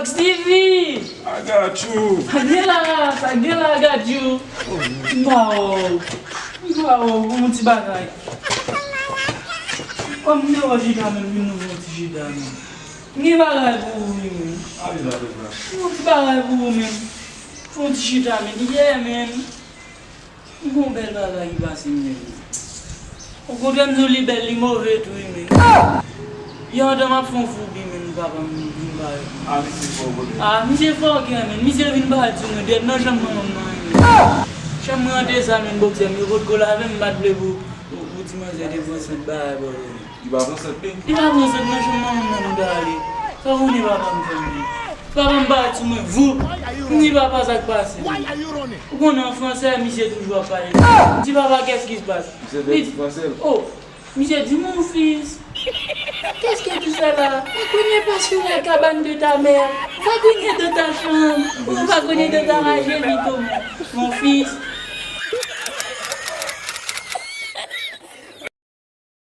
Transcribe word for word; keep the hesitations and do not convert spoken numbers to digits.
Stevie! I got you. Sa gen la, sa gen la, I got you. M pa wè w. M pa wè w, yon ti bagay. Kòm m te wè w chita menm, vin nou fè yon ti chita menm. M gen bagay pou ou wi menm. Yon ti bagay pou ou menm. Fè yon ti chita menm. Yeah menm. M gon bèl bagay ki pase m menm. Okontrè m di w li bèl, li move tou wi menm. Yè antan m ap fè yon foubi menm, papa m vin parèt. Ah, misye fò, bro. Ah, misye fòkè menm. Misye vin parèt sou mwen, dèyè nan chanm manman m nan wi menm. Chanm mwen an te sal menm, bòksè m yo potko lave, m pa t vle pou, pou, pou ti manzè te pran sant bagay bò yo. Li pa pran sant li? Li pa pran sant nan chanm manman m nan nou t ale. Sa w konnen papa m fè m wi. Papa m parèt sou mwen, voup. M di papa sa k pase. Ou konnen an fransè, misye toujou ap pale. M di papa, qu'est-ce qui se passe? Misye fè ti fransè l. Oh, misye di, mon fils, qu'est-ce que tu fais là? Va cogne pas sur la cabane de ta mère. Va cogne dans ta chambre. Ou va cogne dans ta rage, vite, mon fils.